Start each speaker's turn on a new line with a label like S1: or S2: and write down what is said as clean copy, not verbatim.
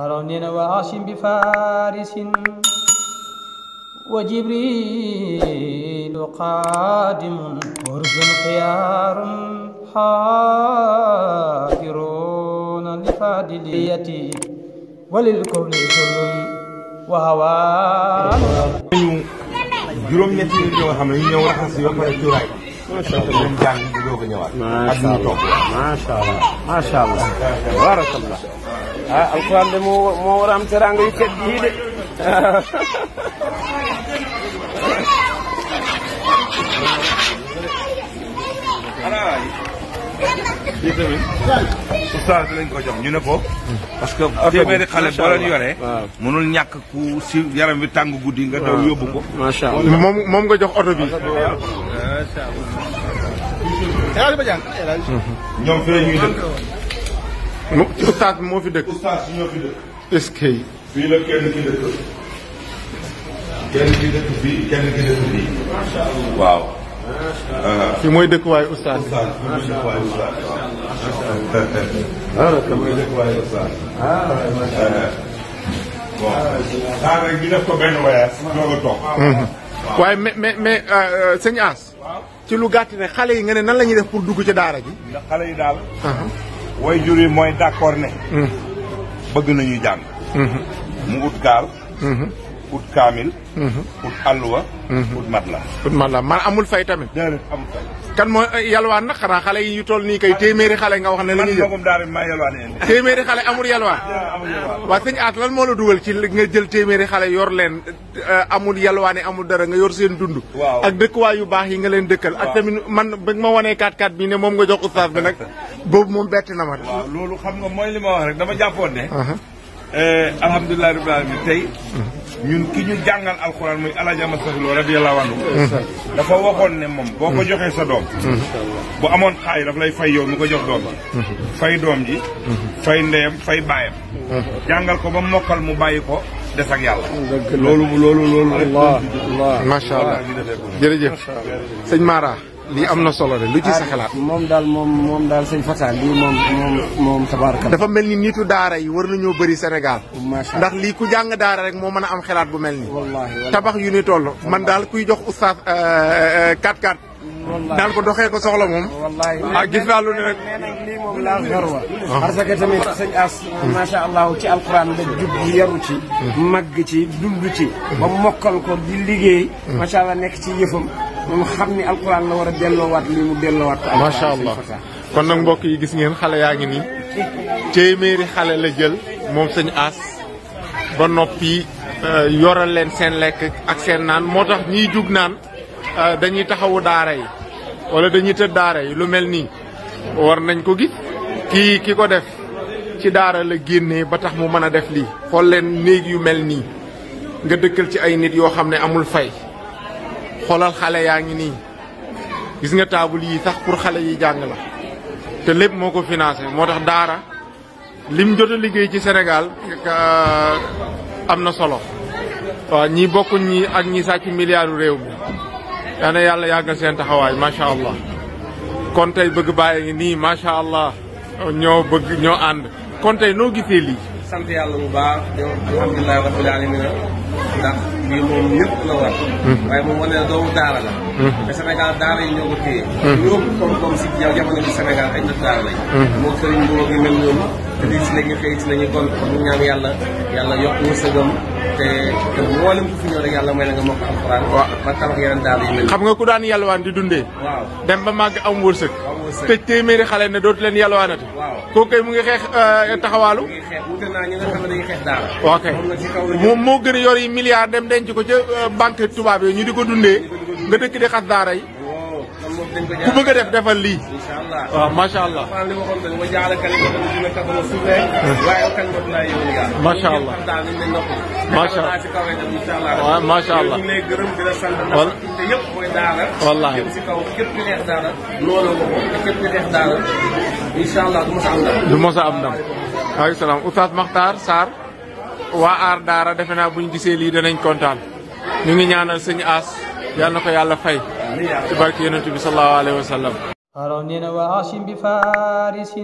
S1: هارون وعاصم بفارس وجبريل قادم ورسل خيار حافرون لفاضليتي وللكون كل وهوان
S2: juróom ñetti nit ñoo xam ne ñu ñëw raxas yoo pare cuuraay macha allah ñu jàng bu doog a ñëwaat macha allah
S3: macha allah barakallah ah alquran de moo war a am teranga yu tedd yi de
S2: lii tamit oustaz lañ ko jox ñu ne ko parce que téeméeri xale boo leen yoree mënul ñàkk ku si yaram bi tàng guddi nga daw yóbbu ko
S3: macha allah
S4: moom nga jox oto bi
S2: ñoom fi la ñuy dëkk
S4: oustaz bi moo fi dëkk
S2: oustaz si ñoo fi dëkk
S4: est-ce que
S2: fii la kenn ki dëkk kenn ki dëkk fii kenn ki dëkk fii waaw
S4: fi mooy dëkkuwaay oustaz
S2: oustaz mooy dëkkuwaay oustaz mooy dëkkuwaay oustaz bon saa rek ñu def ko benn voyage doog a toog
S4: waaye mais sëñ As ci lu gàtt ne xale yi nga ne nan la ñuy def pour dugg ci daara ji
S2: ndax xale yi daal way jur yi mooy d'accord ne bëgg nañu jàng mu ut gaal ut kaamil ut alluwa ut matla
S4: man amul fay tamit
S2: déedéet amul fay
S4: kan mooy yalwaan nag xanaa xale yi yu toll nii kay téeméeri xale nga wax ne la ñuy jël
S2: man daal maa yalwaan
S4: téeméeri xale amul yalwaan waa sëñ As lan moo la dugal ci nga jël téeméeri xale yor leen amul yalwaane amul dara nga yor seen dund ak dëkkuwaay yu baax yi nga leen dëkkal ak tamit man ba ma wanee 4x4 bi ne moom nga jox oustaz bi nag boobu moom bett na ma
S2: waaw loolu xam nga mooy li ma wax rek dama jàppoon ne alhamdulilah rabbil alamin tey ñun ki ñu jàngal alxuraan muy Alaaji Amadu Safilo radiyallahu anhu dafa waxoon ne moom boo ko joxee sa doom bu amoon xaay daf lay fay yow mi ko jox doom ji fay doom ji fay ndeyam fay baayam jàngal ko ba mokkal mu bàyyi ko des ak yàlla loolu
S4: Allah macha allah jërëjëf sëñ Mara lii am na solo de lu ci sa xalaat
S3: moom daal sëñ Fata lii moom tabaaraka
S4: dafa mel ni nitu daara yi war nañoo bëri Sénégal ndax lii ku jàng daara rek moo mën a am xalaat bu mel nii tabax yu ni toll man daal kuy jox oustaz 4x4 daal ko doxee ko soxla moom gis naa lu ne rek
S3: nee nañ lii moom laa xorwa parce que tamit sëñ As macha allah ci alquran la jub yaru ci màgg ci dund ci ba mokkal ko di liggéey macha allah nekk ci yëfam moom xam ni alquran la war a delloowaat lii mu delloowaat ko
S4: macha allah kon nag mbokk yi gis ngeen xale yaa ngi nii téeméeri xale la jël moom sëñ As ba noppi yoral leen seen lekk ak seen naan moo tax ñiy jug naan dañuy taxawu daara yi wala dañuy tëdd daara yi lu mel nii war nañ ko gis ki ko def ci daara la génnee ba tax mu mën a def lii xool leen néeg yu mel nii nga dëkkal ci ay nit yoo xam ne amul fay xoolal xale yaa ngi nii gis nga taabul yi sax pour xale yi jàng la te lépp moo ko financé moo tax daara lim jot a liggéey ci Sénégal am na solo waaw ñi bokk ñi ak ñi sàcc milliardu réew mi yaa na yàlla yàggal seen taxawaay macha allah kon tey bëgg bàyyi ngi nii macha allah ñoo ànd kon tey noo gisee lii.
S3: sant yàlla bu baax di alhamdulilah rabbil alamin ndax lii moom ñëpp la war waaye moom wane na doomu daara la te Sénégal daara yi ñoo ko téye ñoo koom-koom si jamono bi Sénégal ay na daara lañ moo sëriñ boo gi mel noonu te di si lañu xëy si lañu gon ñu ñaan yàlla yokk wërsëgam te mboolem ku fi ñëw rek yàlla may la nga mokk alxuraan ba tabax yeneen daara yi mel
S4: xam nga ku daan yalwaan di dundee
S3: waaw
S4: dem ba màgg am wërsëg te téeméeri xale ne dootu leen yalwaanati kooku kay mu ngi xeex taxawaalu
S3: wute naa ñi nga xam ne dañuy xeex daara
S4: ok moom moo gën a yor yi milliards dem denc ko ca banque tubaab yi ñu di ko dundee nga dëkk di xas daara yi ku bëgg a def defal lii
S3: inshallah
S4: waaw macha allah
S3: li waxoon dañ wa jaala kalimatu dina kafara suufe waaye kalimatu laa yow yaa
S4: macha allah
S3: daal ñu nopp
S4: macha allah
S3: ci kawe na inshallah
S4: waaw macha allah
S3: ñu lay gërëm di la sant ndax te yëpp mooy daara
S4: wallahi
S3: jëm si kaw képp ki neex daara loolu ko képp ki neex daara inshallah du mos a am ndam
S4: du mos a am ndam waaleykum salaam Oustaz Makhtar Sarr waa aar daara defe naa buñ gisee lii danañ kontaan ñu ngi ñaanal sëñ As yal na ko yàlla fay ci barke yonent bi sallallahu alayhi wa sallam
S1: هارون وعاصم بفارس